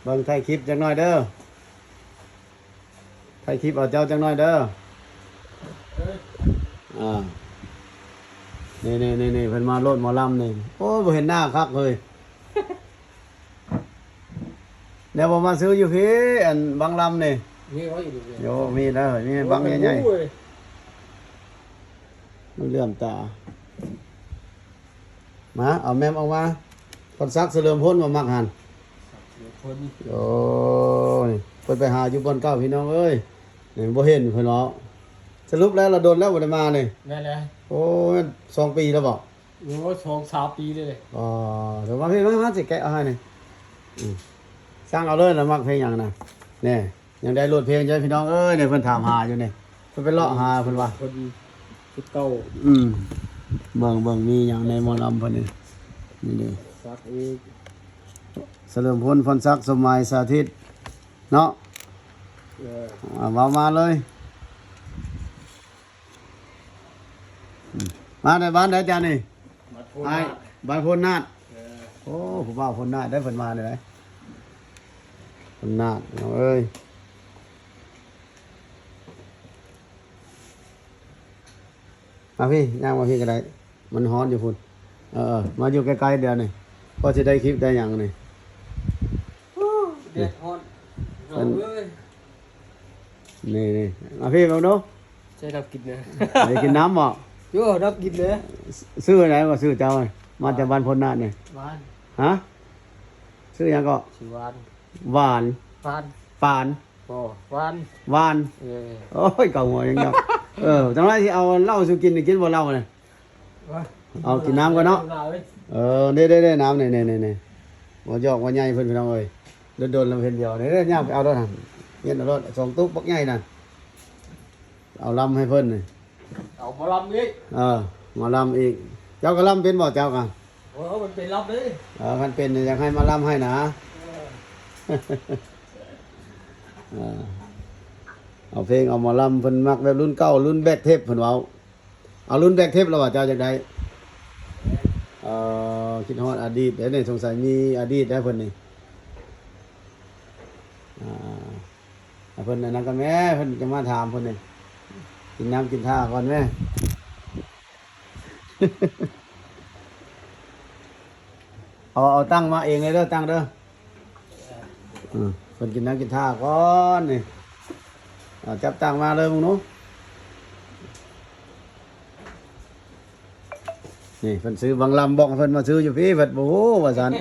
ເບິ່ງ ຖ່າຍຄລິບຈັກໜ້ອຍເດີ ຖ່າຍຄລິບເອົາເຈົ້າຈັກໜ້ອຍເດີ. ອ່າ ນີ້ໆໆ ເພິ່ນມາໂລດໝໍລຳນີ້. ໂອ້ຍ ບໍ່ເຫັນໜ້າຄັກເລີຍ. ແນວບໍ່ມາຊື້ຢູ່ພີ້ ອັນບັງລຳນີ້. ມີບໍ່ຢູ່ນີ້? ໂຍ ມີເດີ ມີບັງໃຫຍ່ໆ ມັນເຫຼື້ອມຕາ. ມາ ເອົາແມມອອກມາ. ພອນສັກ ສະເຫຼີມພົນ ບໍ່ມັກຫັ້ນ. ສະເຫຼີມພົນ ໂອ້ຍ ເພິ່ນໄປຫາຢູ່ບ່ອນເກົ່າ ພີ່ນ້ອງເອີຍ ນີ້ບໍ່ເຫັນເພິ່ນເນາະ. ສະຫຼຸບແລ້ວ ລະດົນແລ້ວບໍ່ໄດ້ມານີ້. ແມ່ນແລ້ວ. ໂອ້ຍ ສອງປີແລ້ວບໍ? ໂອ້ ສອງສາມປີເລີຍ. ອໍ ເດີ ມາພີ້ ມາ ມາ ຊິແກະເອົາໃຫ້ນີ້. ອືມ ສັ່ງເອົາເລີຍລະ ມັກເພງຫຍັງນະ ແນ່. ຍັງໄດ້ໂຫຼດເພງຢູ່ ພີ່ນ້ອງເອີຍ ນີ້ເພິ່ນຖາມຫາຢູ່ນີ້ ເພິ່ນໄປເລາະຫາເພິ່ນວ່າ ເພິ່ນຄືເກົ່າ. ອືມ ເບິ່ງ ເບິ່ງ ມີຫຍັງໃນໝໍລຳເພິ່ນນີ້. ນີ້ເດ້ ສັກອີກ ສະເຫຼີມພົນ ພອນສັກ ສົມໝາຍ ສາທິດເນາະ. ເອີ ອ່າ ເວົ້າມາເລີຍ. ອືມ ມາແຕ່ບ້ານໃດເຈົ້ານີ້? ບ້ານໂພນນາດ. ບ້ານໂພນນາດ. ເອີ ໂອ້ ຜູ້ບ່າວໂພນນາດໄດ໋ ເພິ່ນມານີ້ໄດ໋ ໂພນນາດ ພີ່ນ້ອງເອີຍ. ມາພີ້ ຍ່າງມາພີ້ກໍໄດ້ ມັນຮ້ອນຢູ່ພຸ້ນ. ເອີໆ ມາຢູ່ໃກ້ໆ ດຽວນີ້ ພໍຊິໄດ້ຄລິບໄດ້ຫຍັງນີ້. ໂອ້ ແດດຮ້ອນ ເອີຍ. ນີ້ໆ ມາພີ້ເບິ່ງດູ. ໃສ່ນ້ຳກິນເດີ. ໄດ້ກິນນ້ຳບໍ? ໂຍ ນ້ຳກິນເດີ. ຊື່ໃດກໍຊື່ເຈົ້າ? ມາແຕ່ບ້ານໂພນນາດນີ້. ຫວານ. ຮະ? ຊື່ຫຍັງເກາະ? ຊື່ຫວານ. ຫວານ. ຫວານ. ປານ. ບໍ່ ຫວານ. ຫວານ. ເອີ. ໂອ້ຍ ເກົາຫົວຍັງເຈົ້າ. ເອີ ຈັ່ງໃດຊິເອົາເຫຼົ້າສູ່ກິນ ກິນບໍ່ເຫຼົ້ານະ? ເອົາກິນນ້ຳກ່ອນເນາະ. ເອີ ເດ້ໆໆ ນ້ຳນີ້ໆໆ ບໍ່ຢອກວ່າໃຫຍ່ເພິ່ນ ພີ່ນ້ອງເອີຍ ດົນໆ ລະເຫັນດຽວ. ເດ້ໆ ຍ່າງໄປເອົາໂລດຫັ້ນ ເຮັດເອົາໂລດ ສອງຕຸກບັກໃຫຍ່ນັ້ນ ເອົາລຳໃຫ້ເພິ່ນນີ້. ເອົາໝໍລຳອີກ. ເອີ ໝໍລຳອີກ. ເຈົ້າກໍລຳເປັນບໍ່ ເຈົ້າກໍ? ໂອ້ຍ ມັນເປັນລຳເດ້. ເອີ ຄັນເປັນຢາກໃຫ້ມາລຳໃຫ້ນະ. ເອີ ເອີ ເອົາເພງ ເອົາໝໍລຳ ເພິ່ນມັກແບບລຸ້ນເກົ່າ ລຸ້ນແບັກເທບ ເພິ່ນເວົ້າ. ເອົາລຸ້ນແບັກເທບແລ້ວວ່າເຈົ້າຢາກໄດ້. ເອີ ຄິດຮອດອະດີດເດ້ນີ້ ສົງໄສມີອະດີດແລ້ວເພິ່ນນີ້. ອ່າ ໃຫ້ເພິ່ນອັນນັ້ນກ່ອນແມ້ ເພິ່ນຈະມາຖາມເພິ່ນນີ້. ກິນນ້ຳກິນທ່າກ່ອນແມ້. ເອົາ ເອົາຕັ້ງມາເອງເລີຍເດີ ຕັ້ງເດີ. ອືມ ເພິ່ນກິນນ້ຳກິນທ່າກ່ອນນີ້. ເອົາ ຈັບຕັ້ງມາເລີຍມຶງດູ. ນີ້ເພິ່ນຊື້ບັງລຳ ບອກໃຫ້ເພິ່ນມາຊື້ຢູ່ພີ້ ເພິ່ນບໍ່ຮູ້ວ່າຊັ້ນ.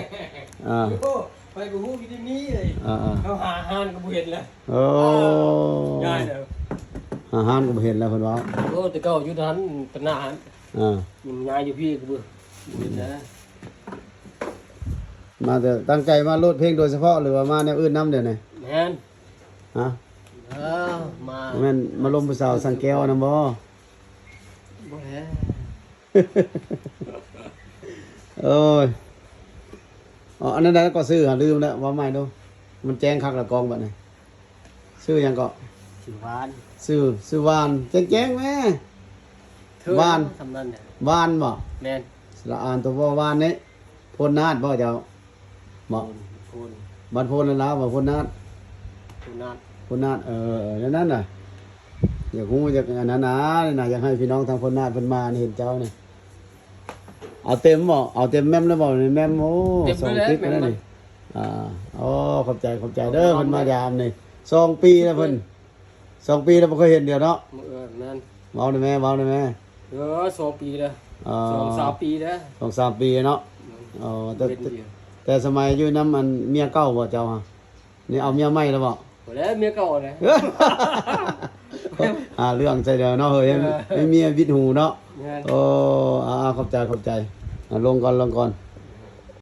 ອ່າ ໂອ້ ໄປບໍ່ຮູ້ຢູ່ທີ່ນີ້ເລີຍ. ອ່າໆ ເຮົາຫາຮ້ານກໍບໍ່ເຫັນແລ້ວ. ໂອ້ ຍ້າຍແລ້ວ ຫາຮ້ານກໍບໍ່ເຫັນແລ້ວເພິ່ນເວົ້າ. ໂອ້ ແຕ່ເກົ່າຢູ່ຫັ້ນ ຕະໜ້າຫັ້ນ. ອ່າ ຍ້າຍຢູ່ພີ້ກໍບໍ່ເຫັນແລ້ວ. ມາແຕ່ຕັ້ງໃຈມາໂຫຼດເພງໂດຍສະເພາະ ຫຼືວ່າມາແນວອື່ນນຳດຽວນີ້? ແມ່ນ. ຮະ? ເອີ ມາ ບໍ່ແມ່ນມາລົມຜູ້ສາວສັງແກ້ວນຳບໍ່? ບໍ່ແລ້ວ. ໂອ້ຍ ອໍ ອັນນັ້ນໃດກໍຊື່ຫາ ລືມແລ້ວ ເວົ້າໃໝ່ດູ. ມັນແຈ້ງຄັກລະກ້ອງບັດນີ້. ຊື່ຫຍັງເກາະ? ຊື່ຫວານ. ຊື່ ຊື່ຫວານ ແຈ້ງໆແມ້. ຫວານ ສ່ຳນັ້ນແຫຼະ. ຫວານບໍ? ແມ່ນ. ສະຫຼະອານຕົວ ວໍ ຫວານນີ້. ໂພນນາດບໍເຈົ້າ? ບໍ? ໂພນ ບ້ານໂພນລາວ ໂພນນາດ. ໂພນນາດ ໂພນນາດ. ເອີ ແນວນັ້ນນະ ຢາກຮູ້ ຢາກອັນນັ້ນນະ ນະ ຢາກໃຫ້ພີ່ນ້ອງທາງໂພນນາດເພິ່ນມາເຫັນເຈົ້ານີ້. ເອົາເຕັມບໍ? ເອົາເຕັມແມັມແລ້ວບໍ? ແມັມ ໂອ້ ສອງຕິບແລ້ວນີ້. ອ່າ ໂອ້ ຂອບໃຈ ຂອບໃຈເດີ ເພິ່ນມາຢາມນີ້. ສອງປີແລ້ວເພິ່ນ ສອງປີແລ້ວບໍ່ເຄີຍເຫັນດຽວເນາະ. ເອີ ແມ່ນ. ເວົ້າໄດ້ແມ້ ເວົ້າໄດ້ແມ້. ເອີ ສອງປີແລ້ວ. ອ່າ ສອງສາມປີແລ້ວ. ສອງສາມປີເນາະ. ອືມ ອໍ ແຕ່ ແຕ່ສະໄໝຢູ່ນຳອັນເມຍເກົ່າບໍເຈົ້າ? ນີ້ເອົາເມຍໃໝ່ແລ້ວບໍ? ບໍ່ແລ້ວ ເມຍເກົ່າແຫຼະ. ຫາເລື່ອງໃສ່ແລ້ວເນາະເຮີຍ. ເອີ ໃຫ້ເມຍບິດຫູເນາະ. ແມ່ນ. ໂອ້ ອ່າ ຂອບໃຈ ຂອບໃຈ. ອ່າ ລົງກ່ອນ ລົງກ່ອນ.